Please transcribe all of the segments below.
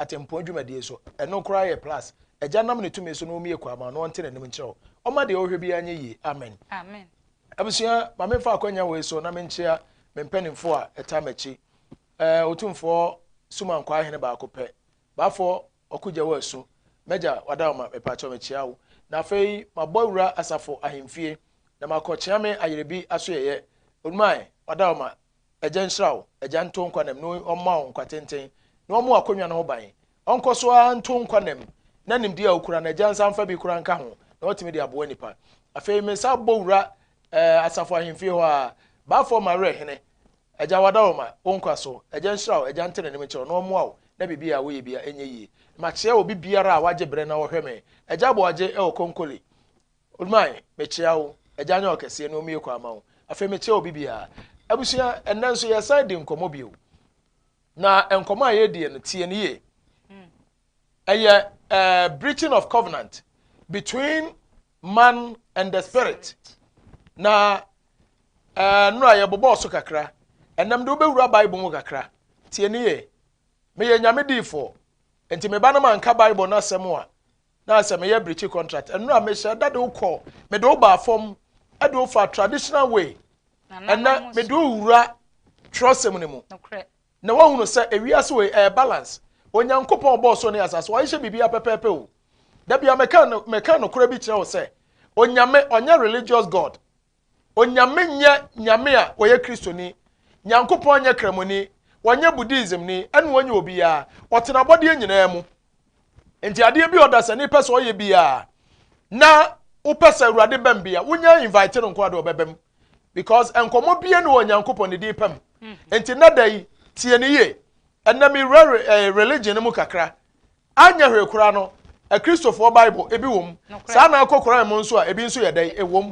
Atempɔn dwumadie so. Ɛno koraa yɛ plus. Agya nam ne tumi so na ɔmmue kwan ma wo na ɔnte n'anim nkyerɛ wo. Ɔmma deɛ wohwɛ biara nyɛ yie. Amen. Amen. Abusua, ma memfa akwanya wei so na menkyea me mpanimfoɔ a ɛtaa m'akyi. Ɛɛ, Otumfoɔ Sumankwaa Hene baako pɛ. Baafoɔ Ɔko Gyawu Asu. M'agya Wadaoma, mepaakyɛw mekyea wo. Na afei mabɔ awura Asafo ahemfie na makɔ Kyeame Ayerebi asoɛeɛ. Onumae, Wadaoma, Agya nhyira wo, Agya nto nkwa nam na ɔmma wo nkwa tenten, na ɔmmɔ w'akonnwa no ho ban. Ɔnkɔ so ara nto nkwa nam, na nimdeɛ a wokura no, Agya nsa mfa bi koraa nka ho, na watumi de aboa nnipa. Afei me nsa bɔ wura eh, asafo ahemfie hɔ a, Baafoɔ Mawerɛ Hene, Agya Wadaroma, wo nkwa so. Agya nhyira wo, Agya nte n'anim nkyerɛ wo, na ɔmmoa wo, na biribi a woyɛ biara ɛnyɛ yie. Makyea obi biara a wagye berɛ na ɔhwɛ me. Agya Aboagye wɔ Konkoli, Olmai, mekyea wo. Agya nyɛ ɔkɛseɛ na ɔmmue kwan ma wo. Afei mekyea obi biara. Abusua, ɛnnɛ nso yɛsan di nkɔmmɔ bio. Na nkɔmmɔ a yɛrediɛ no, tie no yie. Ɛyɛ uh, breaching of covenant between man and the spirit. Na uh, nnora yɛbobɔɔ so kakra. Ɛnam de wobɛwura Bible mu kakra. Tie no yie. Meyɛ nyame diifoɔ. Nti meba no manka Bible no asɛm a, na sɛ meyɛ breachi contract ɛno a mehyɛ da de wo kɔ mede wo baa fam ɛde wo fa traditional way ɛnɛ mede wo wura twerɛsɛm no mu na woahunu sɛ ewiase wei ɛyɛ balance. Onyankopɔn ɔbɔɔ so ne asase wahyehyɛ biribiara pɛpɛɛpɛ o. Da bia meka meka nokorɛ bi kyerɛ wo sɛ Onyame ɔnyɛ religious God. Onyame nyɛ Nyame a ɔyɛ Kristoni. Nyankopɔn nyɛ Kramoni, ɔnyɛ Buddhism ni, ɛna ɔnyɛ obiara. Ɔtena abɔdeɛ nyinaa mu. Nti adeɛ bi a ɔdasani pɛ sɛ ɔyɛ biara, na wopɛ sɛ Awurade bam bi a, wonya invite no nko ade ɔbɛbam. Because nkɔmmɔ bia ni wɔ Nyankopɔn ne din pam. Nti nna da yi, tie no yie. Ɛnɛ mewura eh, religion no mu kakra. Anyɛ hwee koraa no, Akristofoɔ Bible, ebi wɔ mu. Saa na wokɔ Koran mu nso a, ebi nso yɛ dɛn? Ɛwɔ mu.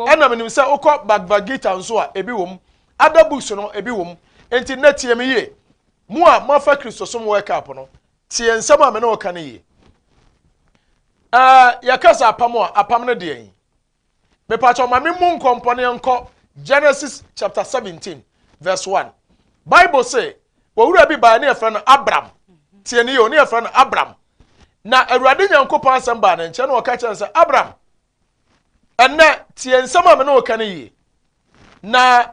Ɛna menim sɛ wokɔ Bhagavad Gita nso a, ebi wɔ mu. Other books no, ebi wɔ mu. Enti nnɛ tie me yie. Mo a moafa Kristosom World Cup no, tie nsɛm a me ne wo ka no yie. Ɛɛ, yɛka sɛ apam a, apam no deɛn? Mepakyɛw ma me mu nkɔmpɔ ne yɛnkɔ Genesis chapter 17 verse 1. Bible se, wɔwura bi baa ne yɛfrɛ no Abram. Tie ne yie, ne yɛfrɛ no Abram. Na Awurade Nyankopɔn asɛm baa ne nkyɛn na ɔka kyerɛ no sɛ, Abram, ɛnnɛ tie nsɛm a me ne wo ka no yie. Na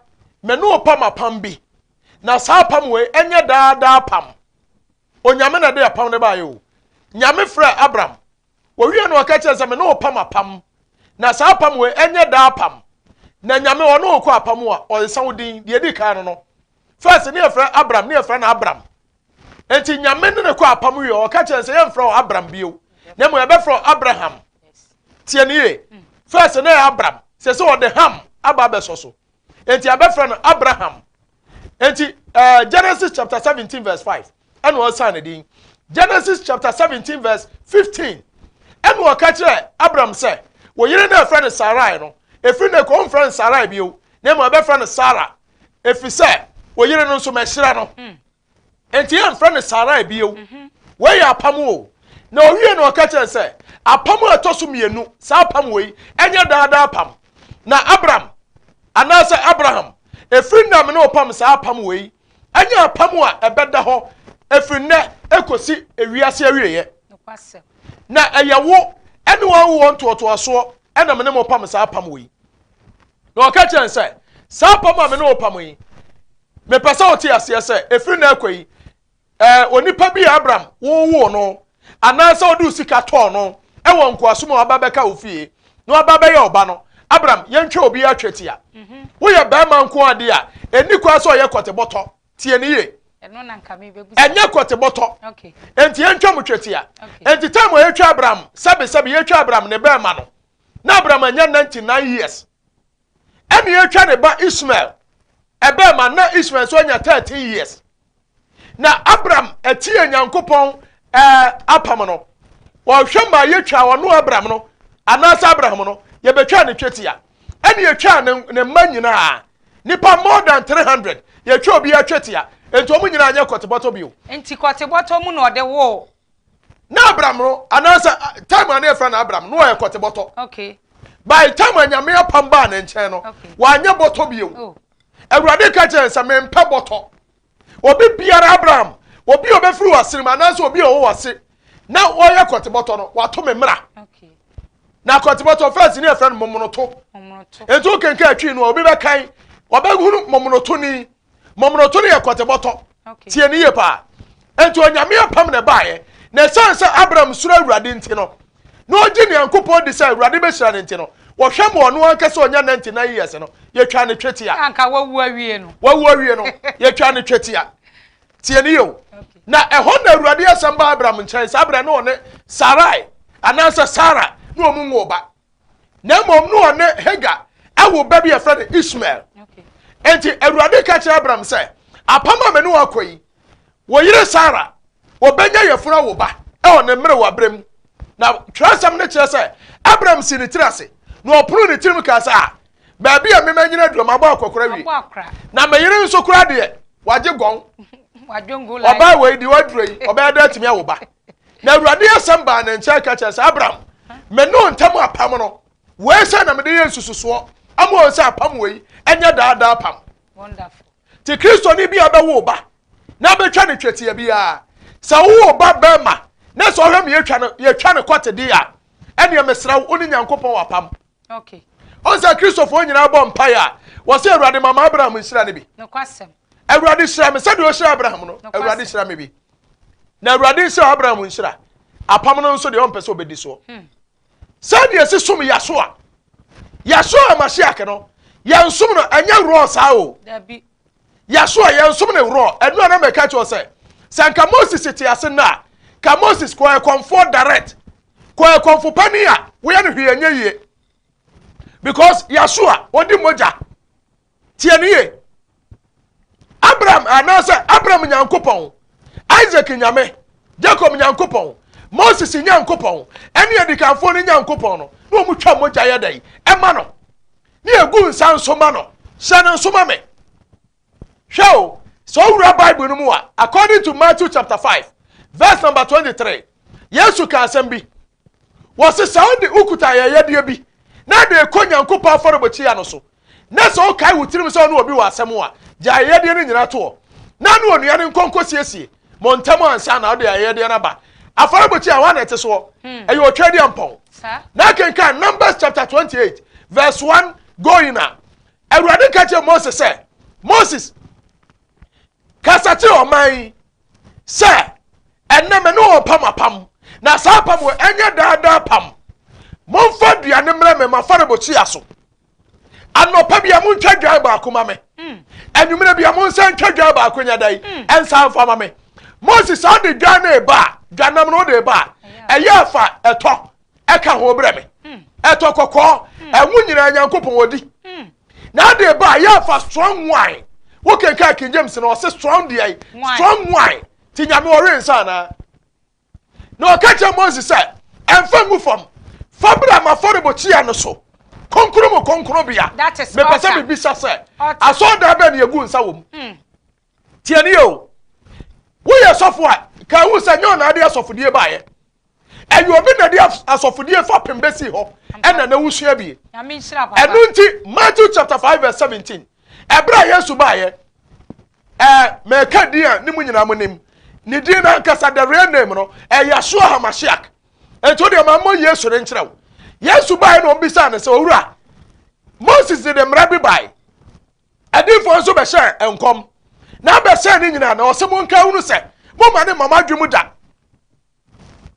me ne wo pam apam bi. Na saa apam wei ɛnyɛ daa daa apam. Onyame na ɛde apam no baeɛ o. Nyame frɛ Abram. Wɔwie no ɔka kyerɛ sɛ me ne wo pam apam. Na saa apam wei ɛnyɛ daa apam. Na Nyame ɔne wo kɔ apam a ɔnsa wo din deɛ ɛdi kan no no. First ne yɛfrɛ Abram ne yɛfrɛ no Abram. Enti Nyame ne ne kɔ apam wie ɔka kyerɛ sɛ yɛmfrɛ wo Abram bio. Na mmom yɛbɛfrɛ wo Abraham. Tie ne yie. First ne yɛ Abram. Sɛ sɛ ɔde Ham aba abɛsɔ so. Enti abɛfrɛ no Abraham. Enti uh, Genesis chapter 17 verse 5 ɛna ɔsan ne din. Genesis chapter 17 verse 15 ɛna ɔka kyerɛ Abram sɛ wɔ yere no ɛfrɛ no Sarai no ɛfiri no kɔ ɔmfrɛ no Sarai bio na mmom ɛbɛfrɛ no Sara ɛfiri sɛ wɔ yere no nso mɛhyira no. Mm. Enti yɛmfrɛ no Sarai bio. Mhm. Wei yɛ apam o. Na owie na ɔka kyerɛ sɛ apam a ɛtɔ so mmienu, saa apam wei, ɛnyɛ daadaa apam. Na Abram, anaasɛ Abraham, ɛfiri nna me ne ɔpam saa apam wei, ɛnyɛ apam a ɛbɛda hɔ ɛfiri nnɛ ɛkɔsi ewiase awieɛ. Na ɛyɛ wo ɛne wɔn awoɔ ntoatoasoɔ ɛna me ne mo pam saa apam wei. Na ɔka kyerɛ sɛ saa apam a me ne wo pam yi, Mepɛ sɛ wote aseɛ sɛ, ɛfiri nnɛ rekɔ yi, ɛɛ, onipa bi a Abram wowoo no, anaasɛ wode wo sika tɔɔ no wɔ nkoasom a waba bɛka wo fie, na waba bɛyɛ ɔba no, Abram, yɛntwa obiara twetia. Mhm. Woyɛ barima nko ade a, ɛnni kwan sɛ ɔyɛ kɔtebɔtɔ. Tie ne yie. Ɛnyɛ kɔtebɔtɔ. Enti yɛntwa mu twetia. Enti time a yɛtwa Abram, sɛbesɛbe yɛtwa Abram ne bɛrima no, na Abram anya 99 years. Ɛna yɛtwa ne ba Ismael ɛbɛɛ ma na Ismael nso anya 13 years. Na Abram ɛtie Nyankopɔn ɛɛ apam no. Wɔhwɛ ma yɛtwa ɔno Abram no anaasɛ Abraham no yɛbɛtwa ne twetia. Ɛna yɛtwa ne ne mma nyinaa nipa more than 300 yɛtwa obiara twetia. Nti wɔn nyinaa nyɛ kɔtebɔtɔ bio. Nti kɔtebɔtɔ mu na ɔde woo. Na Abram no anaasɛ time a na yɛfrɛ no Abram no ɔyɛ kɔtebɔtɔ. Okay. By time a Nyame apam baa ne nkyɛn no, wanyɛ bɔtɔ bio. Oh. Awurade ka kyerɛ sɛ mempɛ bɔtɔ. Obi biara Abraham, Obi a ɔbɛfiri w'asene mu anaasɛ obi a ɔwɔ w'ase na ɔyɛ kɔtebɔtɔ no, wato me mmara. Na kɔtebɔtɔ first ne yɛfrɛ no momonoto. Nti wokenkan atwi no a, obi bɛkan, ɔbɛhunu momonoto ni. Momonoto no yɛ kɔtebɔtɔ. Tie ne yie paa. Nti Onyame apam na ɛbaeɛ. Na ɛsiane sɛ Abraham suro Awurade nti no, na ɔgye Nyankopɔn di sɛ Awurade bɛhyira no nti no, wɔhwɛ ma ɔno ankasa ɔnya 99 years no, yɛtwa ne twetia. Anka wawu awie no. Wawu awie no, yɛtwa ne twetia. Tie ne yie o. Na ɛhɔ na Awurade asɛm baa Abraham nkyɛn, saa berɛ na ɔne Sarai anaasɛ Sara na wɔn nwo ba. Na mmom na ɔne Hagar awo ba bi a yɛfrɛ no Ishmael. Enti Awurade ka kyerɛ Abraham sɛ, apam a me ne wo akɔ yi, wo yere Sara, wɔbɛnya yafunu awo ba ɛwɔ ne mmerewa berɛ mu. Na twerɛsɛm no kyerɛ sɛ Abraham sii ne tiri ase na ɔpono ne tirim kaa sɛ, a baabi a mema nyina aduro mabɔ akɔkora wie, na me yere nso koraa deɛ wagye gɔn. Ɔbaa wei deɛ waduro yi, ɔbɛyɛ dɛ atumi awo ba. Na Awurade asɛm baa ne nkyɛn ka kyerɛ sɛ, Abraham, me ne wo ntam apam no, wei sɛ na mede yɛ nsususoɔ ama wɔn sɛ apam wei ɛnyɛ daadaa apam. Nti Kristoni bi a bɛwo ba na bɛtwa ne twetia biara, sɛ wowo ba bɛrima na sɛ ɔhwɛ me yɛtwa no yɛtwa no kɔte de a, ɛneɛ mesrɛ wo, wo ne Nyankopɔn wɔ apam. Ɔn sɛ Kristofoɔ nyinaa bɔ mpaeɛ a, wɔsɛ Awurade ma ma Abraham nhyira no bi. Awurade hyira me sɛdeɛ ɔhyira Abraham no, Awurade hyira me bi. Na Awurade nhyira Abraham nhyira. Apam no nso deɛ ɔmpɛ sɛ ɔbɛdi soɔ. Sɛdeɛ ɛsi som Yasoa. Yasoa Mashiach no, yɛnsom no ɛnyɛ worɔ saa o. Yasoa yɛnsom no worɔ. Ɛno a na mɛka kyerɛ sɛ, sɛ nka Moses te ase nnɛ a, ka Moses kɔɛ kɔmfoɔ direct. Kɔɛ kɔmfo panin a woyɛ no hwee ɛnyɛ yie. Because Yasoa ɔdi mogya. Tie no yie. Abraham anaasɛ Abraham Nyankopɔn, Isaac Nyame, Jacob Nyankopɔn, Moses Nyankopɔn, ɛne adikanfoɔ no Nyankopɔn no, na wɔn twa mogya yɛ dɛn ɛma no, ne egu nsa nso ma no, hyɛ no nso ma me. Hwɛ o, sɛ owura Bible no mu a, according to Matthew chapter 5, verse number 23, Yesu ka asɛm bi. Wɔse sɛ wode wokuta ayɛyɛdeɛ bi na de rekɔ Nyankopɔn afɔrebɔkyia no so, na sɛ wokae wo tirim sɛ ɔne obi wɔ asɛm a, gya ayɛyɛdeɛ no nyinaa toɔ, na ne onua no nkɔ nkɔsiesie mo ntam ansa na wode ayɛyɛdeɛ no aba. Afɔrebɔkyia, hɔ na ɛte soɔ. Ɛyɛ otwadiampɔn. Na akenkan Numbers chapter 28 verse 1 going a, Awurade ka kyerɛ Mose sɛ, Moses, kasa kyerɛ ɔman yi sɛ ɛnnɛ me ne wɔn pam apam, na saa apam wɔ ɛnyɛ daadaa pam. Momfa aduane mmrɛ me m'afɔrebukyia so. Anɔpa bia montwa dwan baako ma me. Anwummerɛ bia monsan ntwa dwan baako nyɛ dɛn ɛnsan mfa ma me. Moses saa de dwan no reba a, dwanam no wode reba a, ɛyɛ afa ɛtɔ ɛka ho brɛ me. Ɛtɔ kɔkɔɔ, ɛho nyinaa Nyankopɔn ɔdi. Na ade ba a yɛ afa strong wine. Wokenkan King James no ɔse strong deɛ, strong wine. Ti Nyame ɔwe nsa anaa? Na ɔka kyerɛ Moses sɛ, ɛmfa ngu fam, fa bra m'afɔrebɔkyia no so, kronkron mu kronkronbea. Mepɛ sɛ mebisa sɛ, asɔredan bɛn na yɛgu nsa wɔ mu? Tie ne yɛ o. Woyɛ sɔfo a, ka ehu sɛ nyɛ ɔna ade asɔfodie baeɛ. Ɛyɛ obi na de asɔfodie fapem bɛsii hɔ, ɛna na wosua bie. Ɛno nti, Matthew chapter 5 verse 17, ɛberɛ a Yesu baeɛ, mɛka din a ne mu nyinaa mo nim, ne din no ankasa, the real name no, ɛyɛ Yeshua HaMashiach. Nti wodeɛ ma mmɔ Yesu no nkyerɛ wo. Yesu baeɛ na ɔmbisaa no sɛ, Owura, Moses de mmara bi bae, Adiyifoɔ nso bɛhyɛɛ nkɔm, na abɛsɛe ne nyinaa, na ɔse monka hunu sɛ momma ne mma mo adwene mu da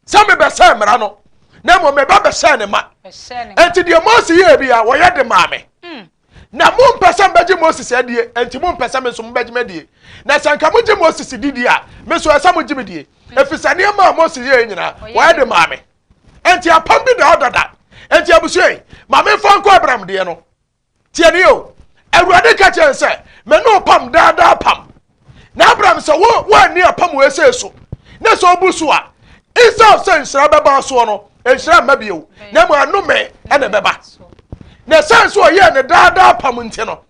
sɛ mebɛsɛe mmara no, na mmom meba bɛhyɛɛ ne ma. Enti deɛ Mose yɛɛ bi a wɔyɛ de maa me. Na mompɛ sɛ mbɛgye Moses adie, enti mompɛ sɛ me nso mobɛgye me adie. Na sɛ nka mogye Moses didie a, me nso ɛsɛ mogye me die, ɛfiri sɛ nneɛma a Mose yɛɛ nyinaa wɔyɛ de maa me. Enti apam bi da hɔ dada. Enti abusua yi, ma memfa nkɔ Abraham deɛ no. Tie nie o, Awurade ka kyerɛ sɛ, me ne wo pam daa daa pam. Na Abraham sɛ wo woanni apam wei sei so, na sɛ obu so a, instead of sɛ nhyira bɛba soɔ no, nhyira mma bio, na mmom ɛnome ɛna ɛbɛba. Na ɛsiane sɛ ɔyɛɛ ne daa daa pam nti no,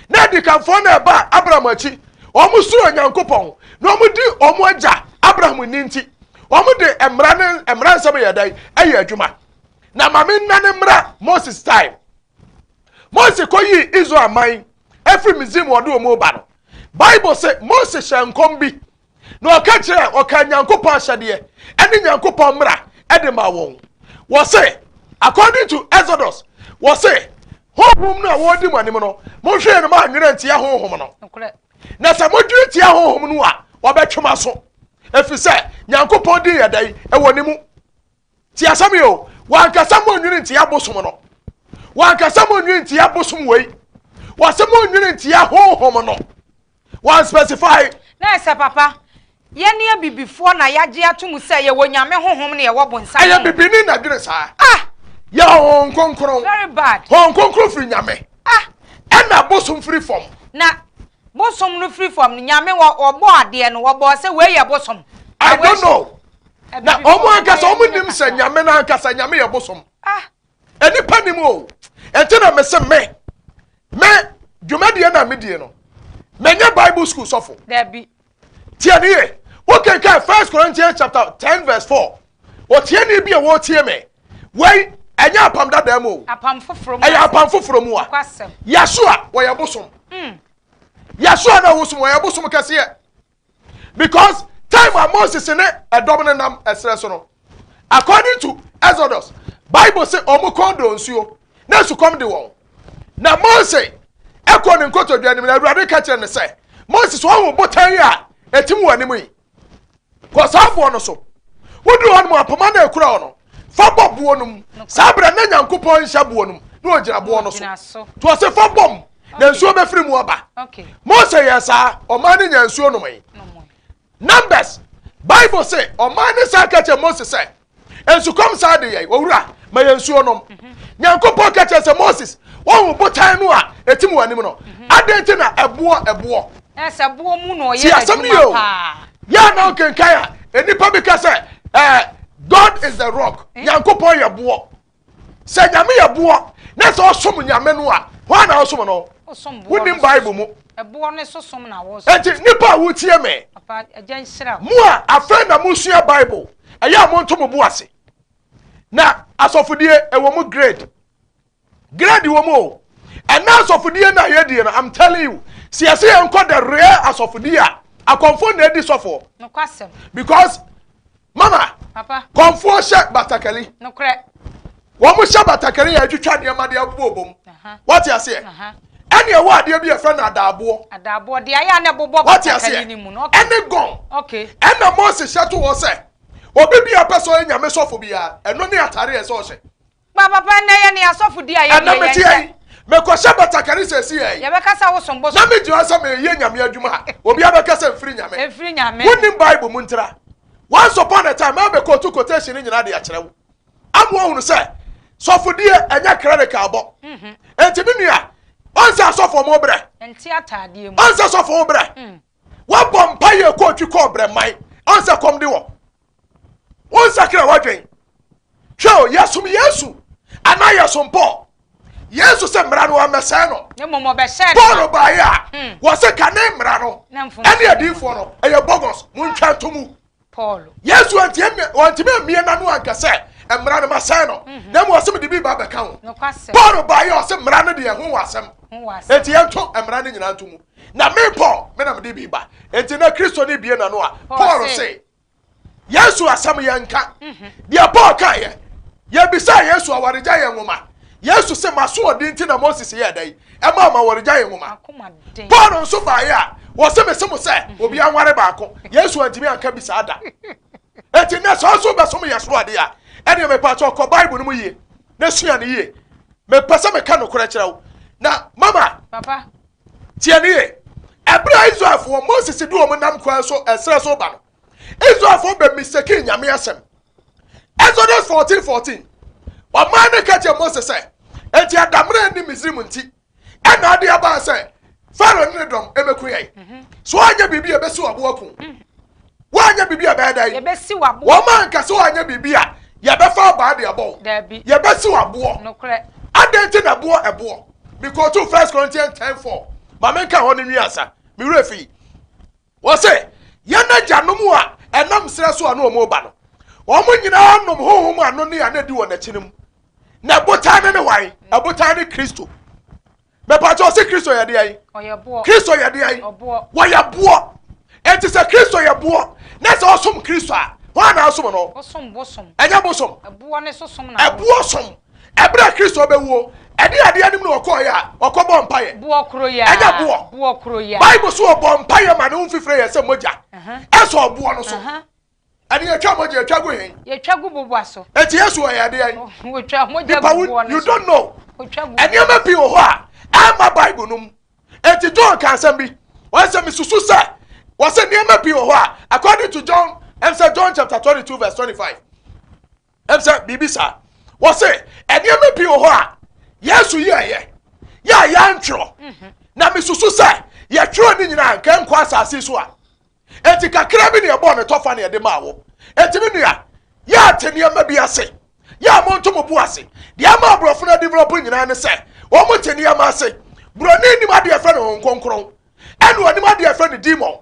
na adikanfoɔ no ɛba Abraham akyi, wɔn suro Onyankopɔn, na wɔn di wɔn agya Abraham ni nti, wɔn de mmara ne mmara nsɛm yɛ dɛn ɛyɛ adwuma. Na maame nna ne mmara Moses time. Mose kɔyii Israel man afiri Misraim wɔde wɔn reba no, Bible sɛ Mose hyɛ nkɔm bi. Na ɔka kyerɛ ɔka Nyankopɔn ahyɛdeɛ ɛne Nyankopɔn mmara ɛde ma wɔn. Wɔse, according to Exodus, wɔse, honhom no a wɔredi mo anim no, monhwɛ no ma anwene ntia honhom no. Na sɛ modwene tia honhom no a, wɔbɛtwe mo aso. Ɛfiri sɛ, Nyankopɔn din yɛ dɛn? Ɛwɔ ne mu. Ti asɛm yi o, wankasa mo nwene ntia bosom no. Wankasa mo nwene ntia bosom wei. Wɔse mo nwene ntia honhom no. Wan specify. Na ɛsɛ papa, yɛne abibifoɔ na yɛagye ato mu sɛ yɛwɔ Nyame honhom na yɛwɔ bonsam honhom. Ɛyɛ bibini na dwene saa. Ah! Yɛwɔ Honhom Kronkron. Very bad. Honhom Kronkron firi Nyame. Ah! Ɛna bosom firi fam. Na bosom no firi fam no, Nyame wɔ ɔbɔɔ adeɛ no, ɔbɔɔ sɛ wei yɛ bosom. I don't know. Na wɔn ankasa wɔn nim sɛ Nyame no ankasa Nyame yɛ bosom. Ah! Nnipa nim o. Ɛnti na mese me me dwumadie na medie no menyɛ Bible school sɔfo. Dabi. Tie ne ye. Wokenkan First Corinthians chapter 10 verse 4. Otieni bi a wɔretie me. Wei ɛnyɛ apam dadaa mu o. Apam foforɔ mu. Ɛyɛ apam foforɔ mu a. Yɛso a wɔyɛ bosom. Yɛso a na wosom wɔyɛ bosom kɛseɛ. Because time a Moses ne ɛdɔm no nam ɛserɛ so no, according to Exodus, Bible say wɔn kɔn dɔ nsuo na sukɔm de wɔn. Na Mose ɛkɔ ne nkotodwe anim na Awurade ka kyerɛ no sɛ, Moses wɔn ho botan yi a ɛtim wɔ anim yi, kɔ saa boɔ no so. Woduru hɔ nom a, poma no a ɛkura hɔ no, fa bɔ boɔ no mu. Saa berɛ na Nyankopɔn nhyɛ boɔ no mu, na ɔgyina boɔ no so. To ɔse fa bɔ mu, na nsuo bɛfiri mu aba. Mose yɛɛ saa, ɔman no nyaa nsuo nomee. Numbers, Bible se ɔman no san ka kyerɛ Mose sɛ, Nsukɔm saa de yɛn, owura, ma yɛn nsuo nom. Nyankopɔn ka kyerɛ sɛ Moses, wɔn botan no a ɛtim wɔ anim no, adɛn nti na ɛboɔ ɛboɔ? Ɛsɛ boɔ mu na ɔyɛ n'adwuma paa. Yɛ na nkenkan a, nnipa bi ka sɛ, eh, God is the rock. Nyankopɔn yɛ boɔ. Sɛ Nyame yɛ boɔ na sɛ ɔsom Nyame no a, hwan na ɔsom no? Wonim Bible mu. Enti nipa a wotie me, mo a afei na mosua Bible, ɛyɛ a monto mo bo ase. Na asɔfodie ɛwɔ mu grade. Grade wɔ mu o. Ɛna asɔfodie na yɛdie no, I'm telling you, sɛ yɛsɛ yɛnkɔ the real asɔfodie a, akɔmfoɔ na adi sɔfoɔ. Because Mama, Papa. Kɔnfoɔ hyɛ batakari. Nokorɛ. Wɔn hyɛ batakari a atwitwa nneɛma de abobɔ bom. Wate aseɛ? Ɛne ɛwɔ adeɛ bi a yɛfrɛ no adaaboɔ. Adaaboɔ deɛ ayɛ a na ɛbobɔ batakari no mu no. Ɛne gɔn. Okay. Ɛna Mose hyɛ to hɔ sɛ obi bi a ɔpɛ sɛ ɔyɛ nyame sɔfo biara, ɛno ne atare a ɛsɛ ɔhyɛ. Ba papa nnɛ yɛ ne asɔfo di a yɛ deɛ yɛn hyɛ. Mekɔhyɛ batakari sɛsi yɛ. Yɛbɛka sɛ wosom bosom. Na megyina sɛ meyɛ nyame adwuma a, obi abɛka sɛ mfiri nyame. Mfiri nyame. Wonim Bible mu ntira. Once upon a time, mabɛkɔtu quotation no nyinaa de akyerɛ wo. Ama woahunu sɛ sɔfodie ɛnyɛ clerical bɔ. Mhm. Enti me nua, ɔnsɛ asɔfo mo brɛ. Nte ataadeɛ mu. Ɔnsɛ sɔfo mo brɛ. Mm. Wabɔ mpa yɛ kɔɔtwi kɔɔ brɛ man. Ɔnsɛ kɔm de wɔ. Wonsakra w'adwen. Hwɛ o, yɛsom Yesu anaa yɛsom Paul? Yesu sɛ mmara no wammɛsɛe no. Paul baeɛ a, hmm. wɔse kane mmara no ɛne adiyifoɔ no ɛyɛ bogus, montwa nto mu. Yesu wantumi ammie n'ano anka sɛ mmara no masɛe no, mhm. na mmom ɔse mede bi ba bɛka ho. Paul baeɛ ɔse mmara no deɛ ho wɔ asɛm, enti yɛnto mmara no nyinaa nto mu. Na me Paul, me na mede bi ba. Enti na Kristo ne bie n'ano a, Paul se Yesu asɛm yɛnka. Mhm. Deɛ Paul kaeɛ, yɛbisaa Yesu awaregya yɛ nwoma. Yesu se masoɔden nti na Moses yɛɛ dɛn? Ɛma ma awaregya yɛ nwoma. Paul nso baeɛ a, wɔse mese mo sɛ mhm. obi anware baako. Yesu antumi anka bi saa da. Enti nnɛ sɛ ɔso bɛsom yɛ so adeɛ a, ɛneɛ mepaakyɛ kɔ Bible no mu yie na sua no yie. Mepɛ sɛ meka nokorɛ kyerɛ wo. Na mama, Papa. Tie no yie. Ɛberɛ a Israelfoɔ, Moses de wɔn nam kwan so ɛserɛ so ba no, Israelfoɔ bɛ mistake Nyame asɛm. Exodus 14 14. Ɔman no ka kyerɛ Mose sɛ, enti adamena nni Misraim nti, ɛna ade abaa sɛ Farao ne ne dɔm ɛbɛku yɛn. Mhm. So anyɛ biribi a ɛbɛsi w'aboa ku. Mm. Woanyɛ biribi a ɛbɛyɛ dɛn? Yɛbɛsi w'aboɔ. Wɔn anka sɛ woanyɛ biribi a yɛbɛfa abaa de abɔ wo. Dabi. Yɛbɛsi w'aboɔ. Nokorɛ. Adɛn nti na ɛboɔ ɛboɔ? Mekɔtu First Corinthians 10 4. Ma menka hɔ no nwi ansa. Me werɛ fi. Wɔse, yɛn agyanom a ɛnam serɛ so a na wɔn reba no, wɔn nyinaa nom honhom ano ne a na ɛdi wɔn akyi no mu. Na ɛbotan no ne hwan? Ɛbotan ne Kristo. Mepatwa ɔse Kristo yɛ deɛ yi? Kristo yɛ deɛ yi? Wɔyɛ boɔ. Enti sɛ Kristo yɛ boɔ na sɛ ɔsom Kristo a, hwan na asom no? Ɔsom bosom. Ɛnyɛ bosom. Ɛboɔ ne so som na. Ɛboɔ som. Ɛberɛ a Kristo bɛwuo, ɛde adeɛ anim na ɔkɔɔeɛ a ɔkɔbɔ mpaeɛ. Boɔ koro yi Ɛnyɛ boɔ. Boɔ koro yi Bible so ɔbɔ mpaeɛ ma ne ho mfifire yɛ sɛ mogya. Ɛsɔ ɔboɔ no so. Ɛne yɛtwa mogya, yɛtwa gu he? Yɛtwa gu boboa so. Enti Yesu ɔyɛ adeɛ yi. Wɔtwa mogya gu boɔ no so. You don't know. Nneɛma pii wɔ hɔ a ɛmma Bible no mu. Enti John ka asɛm bi. Wɔn sɛ mesusu sɛ wɔsɛ nneɛma pii wɔ hɔ a according to John ɛm sɛ John chapter 22 verse 25 ɛm sɛ biribi saa. Wɔsɛ nneɛma pii wɔ hɔ a Yesu yɛɛyɛ yɛ a yɛantwerɛ. Na mesusu sɛ yɛtwerɛ ne nyinaa nka nkɔ asase so a. Enti kakra bi na ɛbɔɔ ne tɔfa na ɛde maa wo. Enti me nua, yɛ ate nneɛma bi ase. Yɛ a monto mo bo ase. Deɛ ama aborɔfo no adevelop nyinaa ne sɛ, wɔn te nneɛma ase. Buroni nim adeɛ ɛfrɛ no Honhom Kronkron, ɛna ɔnim adeɛ ɛfrɛ no demon.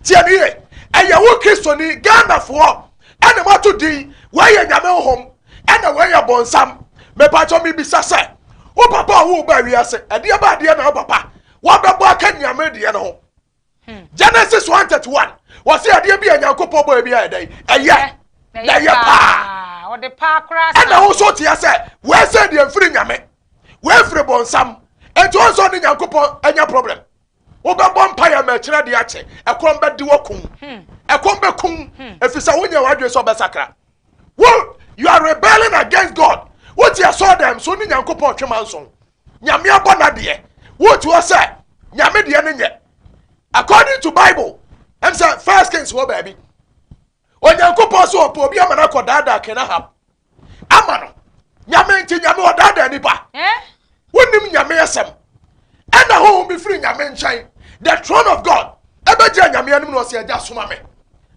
Tie me yie, ɛyɛ wo Kristoni, Ghanafoɔ, ɛna moato din, wei yɛ Nyame Honhom, ɛna wei yɛ bonsam. Mepakyɛw mebisa sɛ, wo papa a ɔwoo wo baa wiase, ɛdeɛ ba adeɛ na wo papa wabɛbɔ aka Nyame deɛ no ho? Genesis 1:31 wɔsi adeɛ bi a Nyankopɔn bɔ ebi ayɛ dɛn ɛyɛ na ɛyɛ paa ɔde paa koraa ɛna wo nso teɛ sɛ wɔsɛ deɛ mfiri Nyame wɔafiri bɔnsam nti wɔn nso ne Nyankopɔn anya problem. Wobɛbɔ mpaeɛ ma akyerɛ deɛ akye ɛkɔm bɛde wɔkum ɛkɔm bɛkum ɛfiri sɛ wonyɛ w'adwene sɛ ɔbɛsakra. Wo you are rebelling against God. Wote asɔre dɛm so ne Nyankopɔn twema nson. Nyame abɔ n'adeɛ. Wote hɔ sɛ Nyame deɛ no nyɛ. According to Bible, ɛm sɛ First Kings wɔ baabi. Onyankopɔn so ɔpɛ obi ama no akɔ daadaa King Ahab. Ama no. Nyame nti Nyame ɔdaadaa nipa. Eh? Wonim Nyame asɛm. Ɛna honhom bi firi Nyame nkyɛn. The throne of God. Ɛbɛgyina Nyame anim na ɔsɛ agya soma me.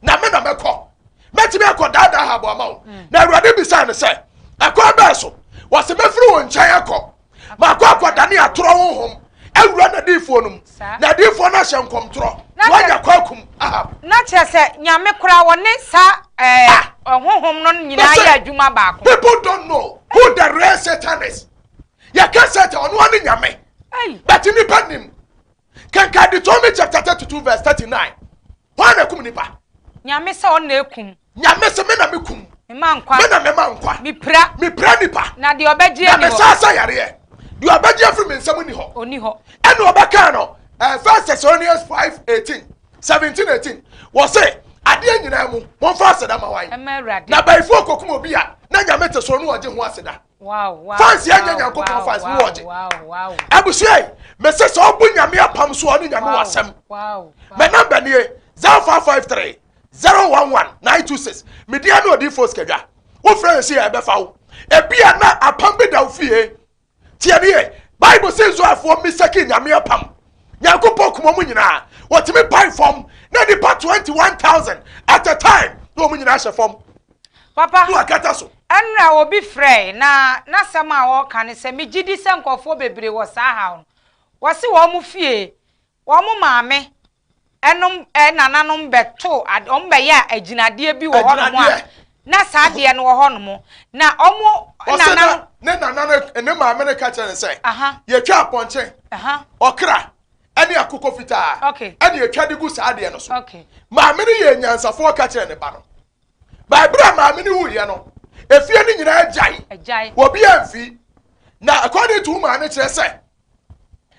Na me na mɛkɔ. Mɛtumi akɔ daadaa Ahab ama wo. Na Awurade bisaa no sɛ, ɛkwan bɛɛ so? Wɔsɛ mɛfiri wo nkyɛn akɔ. Makɔ akɔdane atorɔ honhom awura n'adiyifoɔ no mu. Na adiyifoɔ no ahyɛ nkɔmtorɔ. Na wɔanya kɔ akum Ahab. Na kyerɛ sɛ Nyame koraa wɔne saa ɛɛ honhom no nyinaa yɛ adwuma baako. People don't know who the real Satan is. Yɛka Satan ɔno ara ne Nyame. But nipa nim. Kenkan Deuteronomy chapter 32 verse 39. Hwan na kum nipa? Nyame sɛ ɔno na ekum. Nyame sɛ me na me kum. Mema nkwa. Me na mema nkwa. Mepira. Mepira nipa. Na deɛ ɔbɛgye ni hɔ. Na mesa asa yareɛ. Deɛ ɔbɛgye afiri me nsam ni hɔ. Oni hɔ. Ɛna ɔbɛka no First Thessalonians 5 18 17 18 wɔse adeɛ nyinaa mu momfa aseda ma wan. Na bayifoɔ kɔkum obi a na Nyame te soro no ɔgye ho aseda. Fans yɛ nyɛ Nyankopɔn fans ne wɔgye. Abusua yi, mese sɛ ɔbu Nyame apam so a ɔne Nyame wɔ asɛm. Me number nie 0553 011 926. Me din ne Odiyifoɔ Sikadwa. Wofrɛ yɛn si a ɛbɛfa wo. Ebia na apam bi da wo fie. Tie ne yie. Bible sɛ Israelfoɔ misaki Nyame apam. Nyankopɔn kum wɔn nyinaa. Wɔtumi pae fam na nipa 21,000 at a time na wɔn nyinaa hyɛ fam. Papa, Na wakata so. ɛnora obi frɛe na n'asɛm a ɔreka ne sɛ, megye di sɛ nkurɔfoɔ bebree wɔ saa haw no. Wɔse wɔn fie, wɔn maame nom nananom bɛto ade, wɔn bɛyɛ agyinadeɛ bi wɔ hɔnom a na saa adeɛ no wɔ hɔnom. Na wɔn nana ne nana no ne maame no ka kyerɛ no sɛ, yɛtwa apɔnkye, ɔkra ɛne akokɔ fitaa ɛne yɛtwa de gu saa adeɛ no so. Maame no yɛ nyansafoɔ ka kyerɛ ne ba no. Bere a maame no wuiɛ no, efie no nyinaa gyae. Obi amfi. Na according to woman no kyerɛ sɛ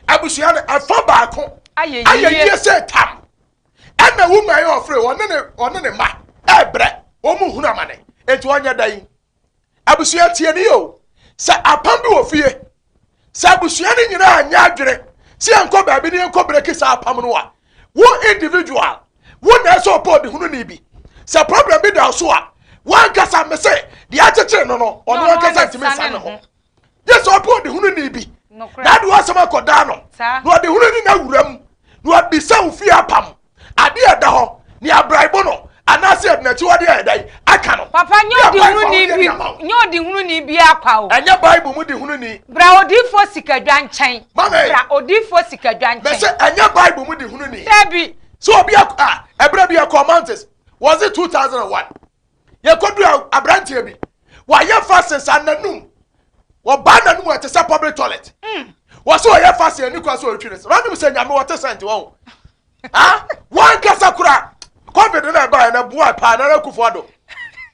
abusua no ɛfa baako ayɛ yie sɛ tam. Ɛna woman yi ɔfrɛ ɔne ne ɔne ne mma ɛbrɛ wɔn mu hunu amane. Enti ɔnyɛ dɛn? Abusua tie ne o. Sɛ apam bi wɔ fie, sɛ abusua no nyinaa nyɛ adwene sɛ yɛnkɔ baabi ne yɛnkɔ breki saa apam no a, wo individual wo na ɛsɛ ɔpɛ ɔdehununi bi. Sɛ problem bi da so a, wankasa me se deɛ akyekyere no no ɔno ankasa ntumi nsa ne ho. Gye sɛ ɔpɛ ɔdehununi bi na ade wasɛm akɔdaa no na ɔdehununi no awura mu na wabisa wo fie apam Adeɛ a ɛda hɔ, nea abraibo no anaasɛ yɛde n'akyiwadeɛ ayɛ dɛn aka no. Papa, nyɛ ɔdehununi bi, nyɛ ɔdehununi bi akwa o. Ɛnyɛ Bible mu dehununi. Bra odiyifoɔ Sikadwa nkyɛn. Mame. Bra odiyifoɔ Sikadwa nkyɛn. Mese ɛnyɛ Bible mu dehununi. Dabi. So obi a, ah, ɛberɛ bi yɛkɔɔ mountains, was it 2001? Yɛkɔduru aberanteɛ bi, wayɛ fasting saa nanum, wɔbaa nanum ɛte sɛ public toilet. Wɔsɛ ɔyɛ fasting ani kwa sɛ ɔretwi ne se. Wɔnim sɛ Nyame wɔte sɛnte wɔn. Ah, wankasa kora COVID na ɛbaeɛ na boa paa Nana Akufo Addo.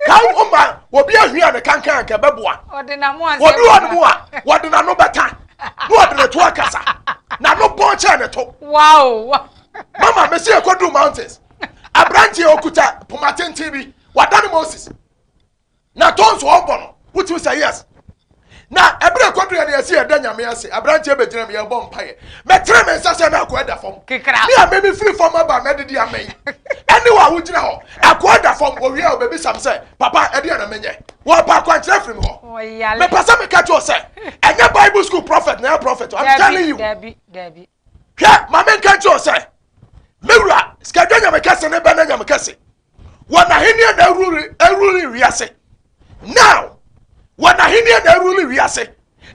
Ka wo ma obi ahwia ne kankan anka ɛbɛboa. Obi wɔ ne mu a wɔde n'ano bɛta na wɔde ne to akasa. N'ano bɔn kyɛn ne to. Wow. Mama mesi ekodu mountains. Aberanteɛ okuta poma tenten bi wadane Moses. Na tons ɔbɔ no wotumi sɛ yes. Na ɛberɛ ɛkɔduru yɛ no yɛsi yɛda Nyame ase. Aberanteɛ bɛgyina mu yɛbɔ mpaeɛ. Mɛtene me nsa sɛ na akoa da fam. Me a memi firi fam aba mɛdede amɛn. Ɛne wɔ a wogyina hɔ. Akoa da fam owie a ɔbɛbisa me sɛ papa ɛdeɛ na menyɛ. Wɔpa akwankyerɛ firi me hɔ. Mepɛ sɛ meka kyerɛ sɛ ɛnyɛ Bible school prophet na ɛyɛ prophet. I'm telling you. Hwɛ ma menka nkyerɛ sɛ me wura sikadwa nyame kɛse ne bɛ na nyame kɛse. Wɔn ahenni na ɛrule ɛrule wiase. Now wɔn ahenni na ɛrule wiase.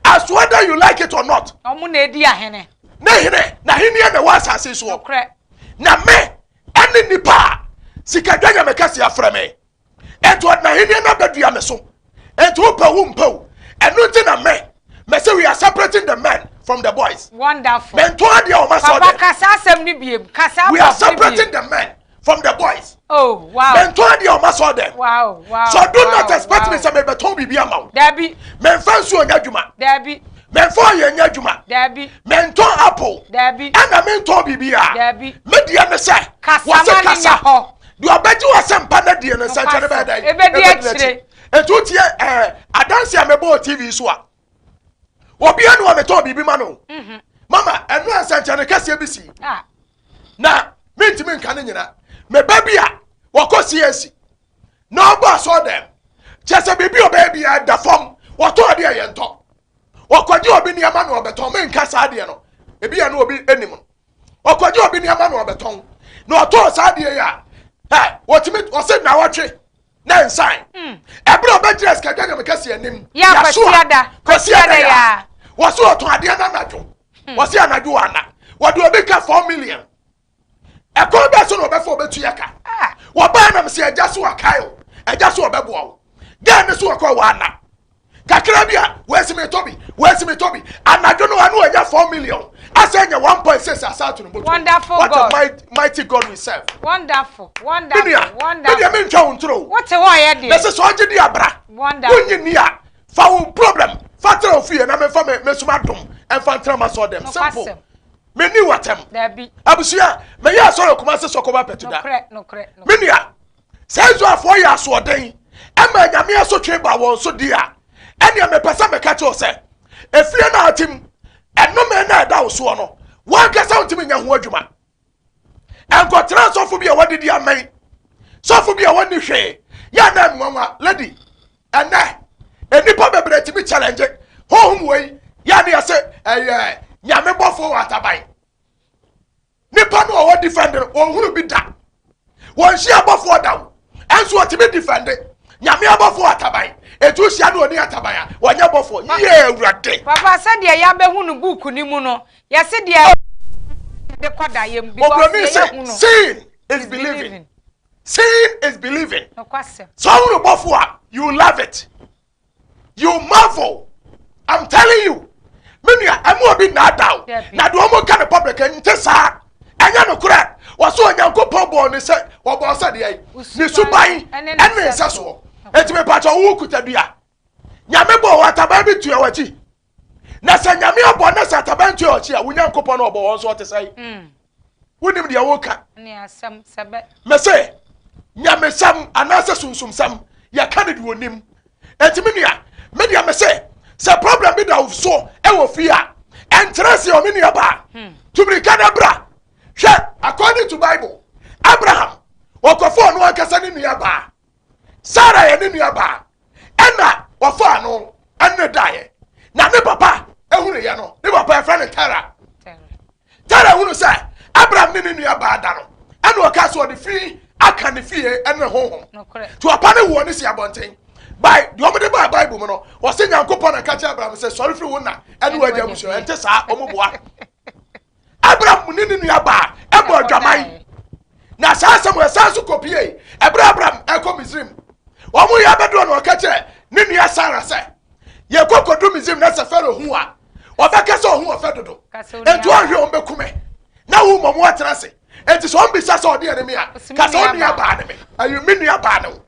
As whether you like it or not. Ɔmo na edi ahene. Ne hene na ahenni na ɛwɔ asase soɔ. Na me ɛne nipa a sikadwa nyame kɛse afrɛ me. Enti ɔde n'ahenni no abɛdua me so. Enti wopɛ wo mpɛ o. Ɛno nti na me mɛsɛ we are separating the men from the boys. Wonderful. Mɛnto adeɛ a wɔn asɔ Papa kasa asɛm ni biem. Kasa We are separating the men from the boys. Oh wow. Mɛnto adeɛ a wɔn asɔ dɛm. Wow wow. So do not expect me sɛ mɛbɛtɔn biribi ama wo. Dabi. Mɛnfa nsuo nyɛ adwuma. Dabi. Mɛnfa ɔyɛ nyɛ adwuma. Dabi. Mɛntɔn apple. Dabi. Ɛna mɛntɔn biribi a. Dabi. Me deɛ ne sɛ. Kasa ma ne nya hɔ. Deɛ ɔbɛgye wɔ asɛmpa no deɛ no nsɛnkyɛnne bɛyɛ dɛn? Ebedi akyire. Nti wotie ɛɛ adansi a mebɔ wɔ TV so a, obiara ne wɔmetɔn biribi ma no. Mhm. Mama ɛno a nsɛnkyɛnne kɛseɛ bi si. Ah. Na mentumi nka ne nyina. Meba bi a wɔkɔ CAC na ɔbɔ asɔɔ dɛm. Kyɛ sɛ biribi ɔbɛyɛ biara da fam. Wɔtɔn adeɛ a yɛntɔ. Wɔkɔgye obi nneɛma na ɔbɛtɔn. Menka saa adeɛ no. Ebi yɛ no obi anim no. Ɔkɔgye obi nneɛma na ɔbɛtɔn. Na ɔtɔn saa adeɛ yi a, ɛ wɔtumi ɔsɛ nnawɔtwe na nsan. Hmm. Ɛberɛ a ɔbɛgyina sikadwa nyame kɛse anim. Yɛasoa Kwasiada ya. Wɔsɛ ɔtɔn adeɛ no anadwo. Hmm. Wɔsɛ anadwo ana. Wɔde obi ka 4 million. Ɛkwan bɛɛ so na ɔbɛfa ɔbɛtua ka. Ah. Wɔbaa nam sɛ agya so akae o. Agya so ɔbɛboa wo. Gɛɛ ne so wɔkɔ wɔ ana. Kakra bi a wɔasi me tɔ bi, wɔasi me tɔ bi. Anadwo no ano anya 4 million. Asɛ anya 1.6 asa ato no bɔtɔ. Wonderful What God. a mighty God we serve. Wonderful, wonderful, Menua, wonderful. me deɛ mentwa wo ntoro o. Wote hɔ yɛ deɛ. Na sɛ sɛ ɔgye di abra. Wonderful. Wonyi ni a, fa wo problem fa tena wo fie na memfa me mesoma dom ɛmfa ntena ma sɔ dɛm. Simple. Menni watɛm. Dabi. Abusua, mɛyɛ asɔre Kumase Sɔkɔba Pɛtuda. Nokorɛ, nokorɛ. Menua, sɛ Israelfoɔ yɛ asoɔden ɛma anyame asotwe ba wɔn so di a, ɛnea mepɛ sɛ meka kyerɛ sɛ efie no a atim ɛnome na ɛda wo soɔ no, wankasa wontumi nyɛ ho adwuma. Ɛnkɔtena sɔfo bi a wadidi amɛn, sɔfo bi a wɔnni hwee yɛ na nwanwa. Lady, ɛnɛ nnipa bebree tumi challenge honhom wei yɛ ne yɛsɛ ɛyɛ nyame bɔfoɔ wɔ ataban. Nipa no a ɔwɔ defend no, ɔnhunu bi da, wɔnhyia abɔfoɔ da o, ɛnso ɔtumi defend nyame abɔfoɔ ataban. Etu hyia no oni ataban a wɔnyɛ bɔfoɔ yie. Awurade. Papa, sɛdeɛ yɛabɛhu no book no mu no, yɛse deɛ de kɔda yɛm because Obroni deɛ sɛ yɛhu no seeing is believing, seeing is believing. Nokwasɛm. Sɛ ɔhunu bɔfoɔ a, you love it, you marvel. I'm telling you, me nua, ɛmu obi nnaada o. Dabi. Na deɛ ɔmo ka no public nte saa, ɛnyɛ nokorɛ. Wɔso Onyankopɔn bɔɔ ne sɛ wɔbɔɔ sɛ deɛ ne suban ɛne ɛne ne nsa soɔ. Eti mepatwa wo kuta dua, Nyame bɔ wɔ ataban bi tua w'akyi. Na sɛ Nyame abɔ na sɛ ataban tua w'akyi a, wo Nyankopɔn na ɔbɔ wɔn so ɔte sɛ wonim deɛ woka. Ne asɛm sɛbɛ. Mɛsɛ nyamesɛm anaasɛ sunsumsɛm yɛka ne deɛ onim. Enti me nua, me deɛ mɛsɛ sɛ problem bi da wo so ɛwɔ fie a, ɛnkyerɛ sɛ ɔme nua baa tumirika na bra. Hwɛ, according to Bible, Abraham ɔkɔfa ɔno ankasa ne nua baa Sarah yɛ ne nua baa, ɛna wɔfaa no ɛne daeɛ. Na ne papa ehunu yɛ no, ne papa ɛfrɛ no Tara. Tara ehunu sɛ Abraham ne ne nua baa da no, ɛna ɔka sɛ ɔde fi aka ne fie ɛne ne honhom tí ɔpa ne woɔ ne si abɔnten. By deɛ wɔde baa Bible mu no, wɔsɛ Nyankopɔn na ka kyerɛ Abraham sɛ sɔre firi wo na ɛne wagya abusua. Ɛnte saa, wɔn boa. Abraham ne ne nua baa ɛbɔ adwaman. Na saa asɛm ɛsan so kɔpie ɛberɛ Abraham ɛkɔ Misrim. Wɔn yɛ abɛdoɔ na ɔka kyerɛ ne nua Sara sɛ yɛkɔ kɔdu Misrim na sɛ Farao hu a, ɔbɛka sɛ ɔho ɔfɛ dodo, nti ɔnhwɛ wɔn bɛkume na wo mmɔ mo atena ase. Enti sɛ ɔmbisa sɛ ɔdeɛ ne me a, ka sɛ ɔnua baa ne me. Ayi me nua baa ne wo.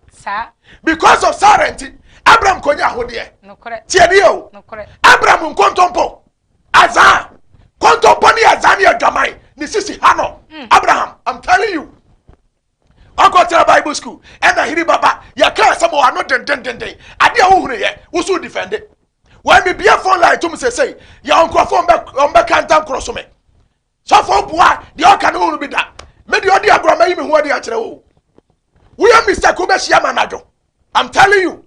Because of Sarah nti, Abraham kɔnya ahodeɛ. Tie nie o. Abraham nkontompo, azaa, kontompo ne azaa ne adwaman ne sisi ha no. Hmm. Abraham, I'm telling you. Ɔkɔtena Bible school, ɛna hiri baba, yɛka asɛm wɔ ano dendendenden. Adeɛ a wohunu yɛ, woso defende. Wɔn mi bie phone line tum sesei, yɛ nkurɔfoɔ ɔmbɛka ntam korɔ so me. Sɔfo boa deɛ ɔka no hunu bi da. Me deɛ ɔdi agorɔ mɛyi me ho adi akyerɛ wo. Woyɛ mistake wobɛhyia ma anadwo. I'm telling you.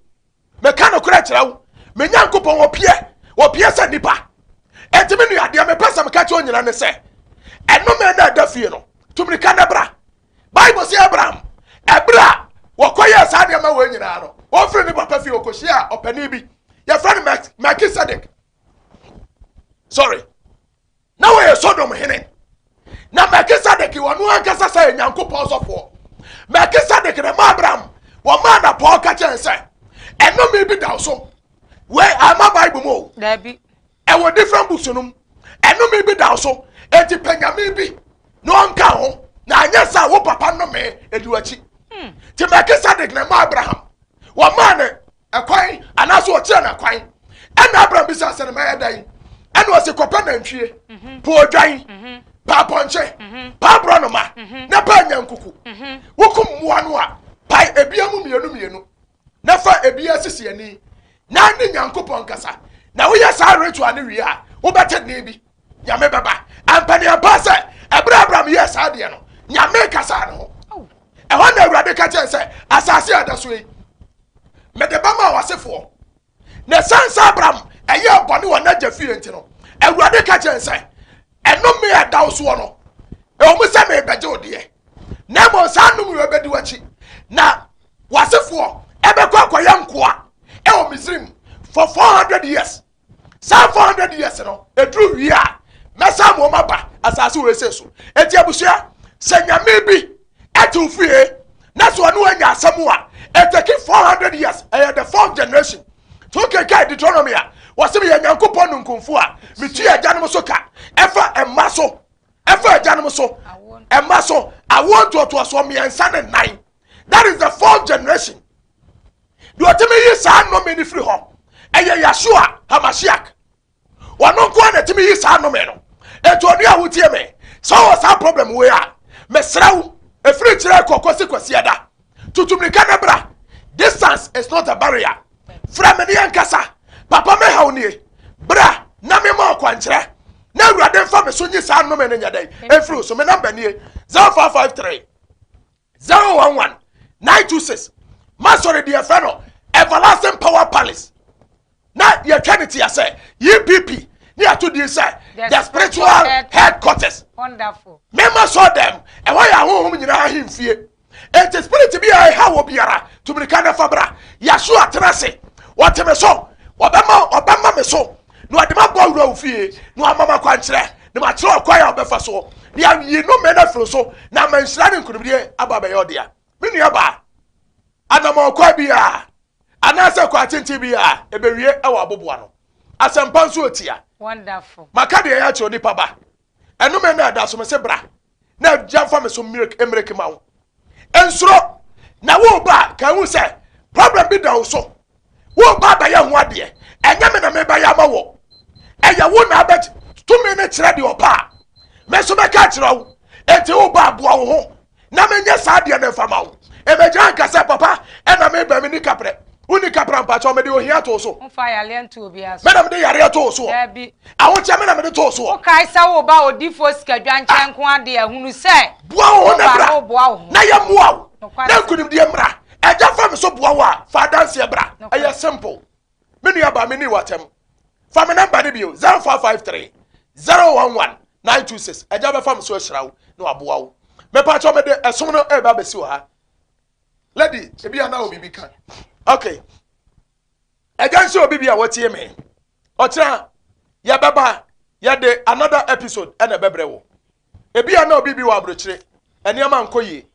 Meka nokorɛ kyerɛ wo. Me Nyankopɔn ɔpie. Ɔpie sɛ nipa. Enti me nua deɛ mepɛ sɛ meka kyerɛ wo nyina ne sɛ ɛnome na ɛda fie no tumirika na bra. Bible sɛ Abraham ɛberɛ a wɔkɔyɛɛ saa nneɛma wei nyinaa no ɔfiri ne papa fie ɔkɔhyia ɔpanin bi yɛfrɛ no Melchizedek. Sorry. Na wɔyɛ Sodom hene. Na Melkisedek ɔno ankasa sɛ yɛ Nyankopɔn sɔfoɔ. Melkisedek na ma Abraham wɔmaa na Paul ka kyerɛ sɛ ɛnome bi da wo so. Wei ama Bible mu o. Dabi. Ɛwɔ different books no mu. Ɛnome bi da wo so. Enti pɛ nyame bi na ɔnka ho. Na anyɛ sɛ wo papa nnome edi w'akyi. Hmm. Ti Melkisedek na ma Abraham wɔmaa ne ɛkwan anaasɛ ɔkyerɛ no kwan ɛna abraham bisa sɛ no mɛyɛ dɛn ɛna ɔse kɔpɛ nantwie mhm. pɛ odwan mhm. pɛ apɔnkye mhm. pɛ aborɔnoma na pɛ anyankuku wokum mmoa no a pae ebia mu mmienu mmienu na fa ebia sisi ani na ne nyankopɔn kasa na woyɛ saa ritual no wie a wobɛte nne bi nyame bɛba ampaneampa sɛ ɛberɛ abraham yɛɛ saa deɛ no nyame kasaa ne ho ɛhɔ na awurade ka kyɛn sɛ asase a ɛda so yi mede bɛma w'asefoɔ na ɛsiane sɛ abraham ɛyɛɛ bɔne wɔ n'agya fie nti no awurade ka kyɛn sɛ ɛnome a ɛda wo soɔ no ɛwɔ mu sɛ merebɛgye wo deɛ na mmom saa nnome wei bɛdi w'akyi na w'asefoɔ ɛbɛkɔ akɔyɛ nkoa ɛwɔ misrim for 400 years saa 400 years no ɛduru wie a mɛsan ma wɔn aba asase wɔ ese so eti abusua sɛ nyame bi ɛte wo fie na sɛ ɔne wanya asɛm a ɛtɛki 400 years ɛyɛ the fourth generation so kenkan Deuteronomy a wɔsɛ meyɛ nyankopɔn nunkumfo a metu agyanom so ka ɛfa ɛma so ɛfa agyanom so ɛma so awoɔ ntoatoasoɔ mmiɛnsa ne nnan that is the fourth generation Deɛ ɔtumi yi saa nnome no firi hɔ ɛyɛ Yahshua Hamashiach. Ɔno nko ara na ɛtumi yi saa nnome no. Enti ɔne a wotie me, sɛ ɔwɔ saa problem wei a, mesrɛ wo, ɛfiri kyerɛ kɔ kɔsi kwasiada. Tutu mirika na bra. Distance is not a barrier. Frɛ me ne yɛnkasa. Papa me haw nie. Bra na mema ɔkwankyerɛ. Na Awurade mfa me so nyi saa nnome no nyɛ dɛn? Ɛmfiri wo so. Me namba nie 0553 011 926 masɔre deɛ yɛfrɛ no everlasting power palace na yɛtwa ne tia sɛ epp ne yɛato din sɛ the spiritual headquarters mema sɔ dɛm ɛhɔ yɛ ahohom nyinaa ahemfie enti spirit bi a ɛha wɔ biara tumirika na fa bra yɛaso atena ase wɔte me so wɔbɛma ɔbɛma me so na ɔde ma bɔ wura wo fie na wama ma kwankyerɛ na makyerɛ ɔkwan a ɔbɛfa soɔ na yɛayi nnome no afiri so na ama nhyira ne nkonimdie aba abɛyɛ ɔdea me nua baa anamɔ kwan bi a anaasɛ kwan tenten bi a ɛbɛwie ɛwɔ aboboa no asɛmpa nso ɔtia maka deɛ ɛyɛ akyerɛ onipa ba ɛnome no ɛda so me se bra na agya mfa me so mmiriki ma wo nsuro na wo ba ka hu sɛ problem bi da wo so wo ba bɛyɛ ho adeɛ ɛnyɛ me na mebɛyɛ ama wɔ ɛyɛ wo na abɛ tumi no kyerɛ deɛ ɔpɛ a me nso mɛka akyerɛ wo enti wo ba aboa wo ho na menyɛ saa deɛ no mfa ma wo ɛbɛgyina nka sɛ papa ɛna meba me ni kaprɛ woni kapra mpakyɛw mede ohia too so Mfa yareɛ nto obiara so. mena mede yareɛ too soɔ Daabi. ahokyɛ mena mede too soɔ Wokae sɛ woba odiyifoɔ sikadwa nkyɛn nko ara deɛ, hunu sɛ boa wo ho na woba bra na woboa wo ho. na yɛmmoa wo Nokware na sɛ. nkonimdie mmra agya fa me so boa wo a fa adanseɛ bra Nokware. ɛyɛ simple me nua ba me ni watɛm fa me namba no bio 0553 011 926 agya bɛfa me so ahyira wo na waboa wo mepakyɛw mede ɛsom no ɛreba abɛsi wɔ ha lady ebi a na wɔ biribi ka okay agya nhyɛ obi bi a wɔtie me ɔkyerɛ yɛbɛba yɛde another episode ɛna ɛbɛbrɛ wo ebi a na obi bi wɔ aburokyire nneɛma nkɔ yie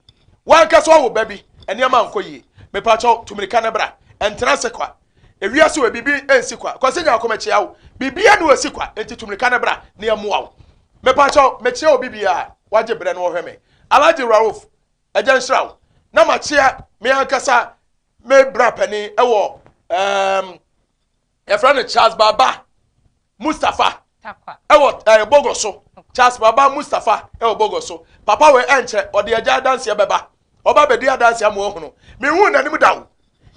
wankasa ɔwɔ ba bi nneɛma nkɔ yie mepakyɛw tumirika ne bra ɛntena ase kwa ewiase wɔ biribi nsi kwa kwasi nya akɔmɛkyia wo biribi a na wɔsi kwa nti tumirika ne bra ne ɛmoa wo mepakyɛw mekyia obi bi a wagye brɛ no wɔhwɛ me. Alhaji Rauf, Agya nhyira wo. Na makyea me ankasa me bra panin ɛwɔ ɛɛm yɛfrɛ no Charles Baba Mustapha ɛwɔ ɛɛ Bogo so. Charles Baba Mustapha ɛwɔ Bogo so. Papa wei ɛnkyɛ ɔde agya adanseɛ bɛba. Ɔba bɛdi adanseɛ ama wahunu. Mehu n'anim da o.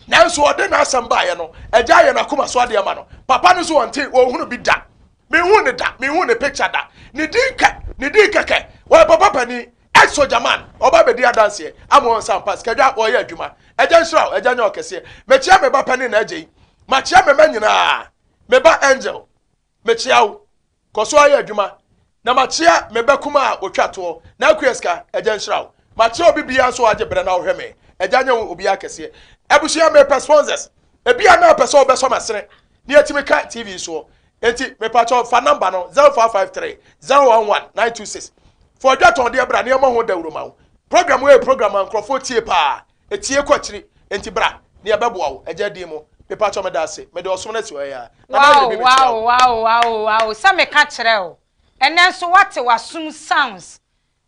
Nanso ɔde n'asɛm baeɛ no, agya ayɛ n'akoma so adeɛ ama no. Papa no nso ɔnte, ɔnhunu bi da. Menhu ne da, menhu ne picture da. Ne din kɛ, ne din kɛkɛ. Ɔyɛ papa panin, ex soldier man. Ɔba bɛdi adanseɛ ama wɔn sɛ ampa sikadwa ɔyɛ adwuma. Agya nhyira wo, agya nyɛ ɔkɛseɛ. Mekyea me ba panin na agya yi. Makyea me mma nyinaa. Me ba Angel, mekyea wo. Kɔ so ara yɛ adwuma. Na makyea me ba kumaa a ɔtwa toɔ, N'Akua Sika, Agya nhyira wo. Makyea obi biara nso a wagye berɛ na ɔhwɛ me. Agya nyɛ wo obiara kɛseɛ. Abusua, mepɛ sponsors. Ebia na wopɛ sɛ wobɛsɔ m'asene na yɛatumi ka TV soɔ. Enti mepakyɛw fa number no 0553 011 926. Fa ɔdwatɔndeɛ bra na yɛmmɔ ho dawuro ma wo. Program wei yɛ program a nkurɔfoɔ tie paa. Etie kɔ akyiri, enti bra na yɛbɛboa wo, Agya din mu. Mepakyɛw meda ase, mede ɔsom no asi hɔ yi ara. Nana Wow Yeremi mekyia wow wo. wow wow wow sɛ meka kyerɛ wo ɛnɛ nso woate w'asom sounds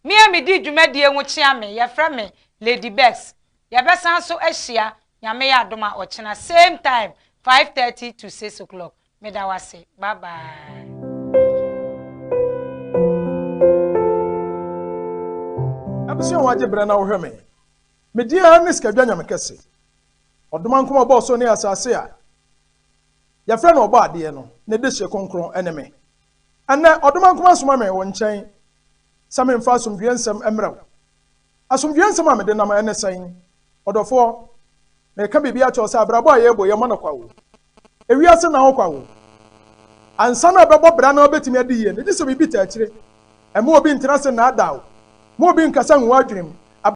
me a medi dwumadie ho kyea me yɛfrɛ me Lady Bex yɛbɛsan so ahyia Nyame yɛ adom a ɔkyena same time 5:30 to 6 o'clock meda wo ase bye bye. Abusua a wɔagye berɛ na wohwɛ me. Me din ara ne Sikadwa Nyame Kɛse, Ɔdomankoma ɔbɔɔ soro ne asase a yɛfrɛ no Ɔbɔadeɛ no, ne dehye kronkron ne me. Ɛnnɛ, Ɔdomankoma asoma me wo nkyɛn sɛ memfa asomdwoeɛ nsɛm mmrɛ wo. Asomdwoeɛ nsɛm a mede nam ne sɛn? Ɔdɔfoɔ, mereka biribi akyerɛ wo sɛ abrabɔ a yɛrebɔ yi, ɛmmɔ no kwa o. Ewiase nna hɔ kwa o. Ansa na ɛbɛbɔ bra na wobɛtumi adi yie no, gye sɛ biribi taa akyire. Mma obi ntena ase nnaadaa wo. Mma obi nkasa ngu w'adwenem.